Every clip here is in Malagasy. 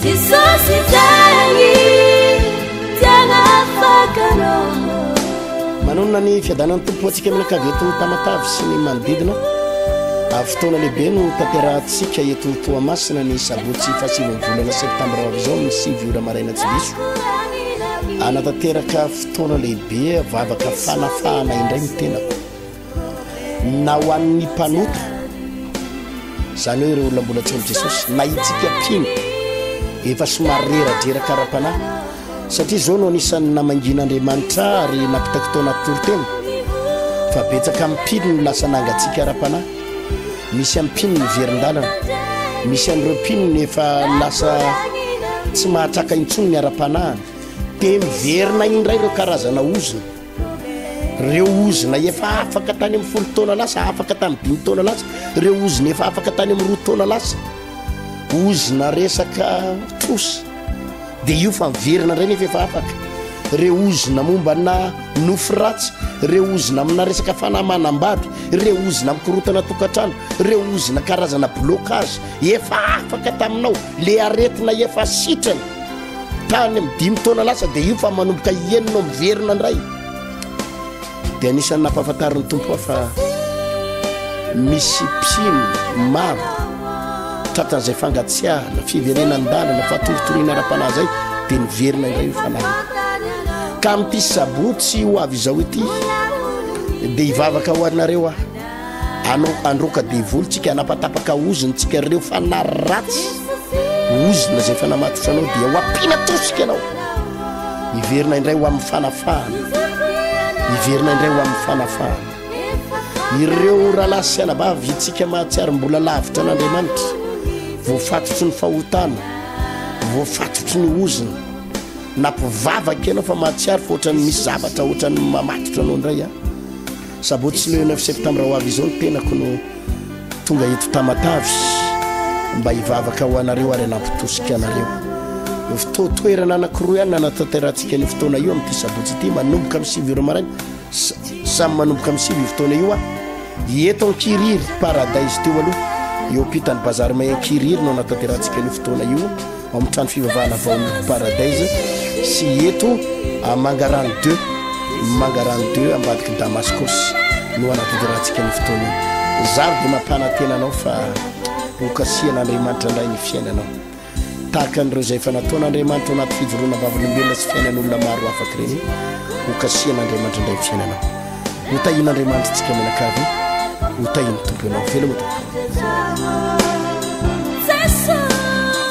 Jesosy zegny tsy agnafaka anao. Manonona ny fiadanan'ny Tompo ho antsika mianakavy eto Tamatave sy ny manodidina. Fotoana lehibe no tanterahantsika eto Toamasina ny sabotsy fahasivin'ny volana septambra ho avy izao amin'ny 9 ora maraina tsy diso. Hanatanteraka fotoana lehibe vavaka fanafahana indray ny tenako. Na ho an'ny mpanota, izany hoe ireo olona mbola tsy ao amin'i Jesosy, na itsika mpino efa somary reradreraka ara-panahy, satria izao no anisan'ny namangian'Andriamanitra ahy ary nampitaiko tao anaty toriteny fa betsaka amin'ny mpino no lasa nangatsiaka ara-panahy, misy amin'ny mpino niverin-dalana, misy amin'ireo mpino no efa lasa tsy mahatraka intsony ny ara-panahiny, dia miverina indray ireo karazana ozona. Reo ozona efa afaka tany amin'ny folo taona lasa, afaka tamin'ny dimy taona lasa, reo ozona efa afaka tany amin'ny roa taona lasa, ozona resaka trosa, de io fa miverina indray nefa efa afaka. Reo ozona momba na nofy ratsy, reo ozona amina resaka fanahy manambady, reo ozona mikorotana tokantrano, reo ozona karazana blocage efa afaka taminao, le aretina efa sitrana. Tany amin'ny dimy taona lasa dia io fa manomboka hihenina miverina indray. Dia anisan'ny nampahafantarin'ny Tompo aho fa misy mpino maro tratran'izay fangatsiahana, fiverenan-dalana, fahatoritoriana ara-panahy izay dia niverina indray io fanahy io. Ka amin'ity sabotsy ho avy izao ity dia hivavaka ho anareo aho. Anao handroaka devoly tsika hanapatapaka ozona tsika reo fanahy ratsy ozona zay efa namatotra anao dia ho ampiana tosika ianao hiverina indray ho amin'ny fanafahana hiverina indray ho amin'ny fanafahana ireo rahalahy sy anabavy itsika mahatsiaro mbola lavitra an'Andriamanitra voafatotry ny fahotana voafatotry ny ozona nampivavaka ianao fa mahatsiaro fa ohatran'ny misy zavatra ohatran'ny mamatotra anao indray a Sabotsy le neuf septembre ho avy izao ny tenako no tonga eto Tamatave mba hivavaka ho anareo ary hanampitosika anareo. Fotoa toerana anankiroa ihany nanatanterahantsika an'io fotoana io amin'ity sabotsy ity manomboka amin'ny sivy ora maraina samy manomboka amin'ny sivy io fotoana io a eto Ankirihiry Paradise teo aloha eo ampitan'ny bazary may Ankirihiry no anatanterahantsika an'io fotoana io. ao amin'ny trano fivavahana vao Paradise sy eto Mangarano deux Mangarano deux ambadiky Damaskos no anatanterahantsika ny fotoana io. Zary dia mampanantena anao fa ho kasihan'Andriamanitra indray ny fiainanao. Tahaka an'ireo izay efa nataon'Andriamanitra ao anaty fijoroana vavolombelona sy fiainan'olona maro afaka ireny, ho kasihan'Andriamanitra indray ny fiainanao. Ho tahian'Andriamanitra tsika mianakavy, ho tahian'ny Tompo ianao. Veloma tompoko.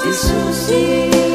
Jesosy.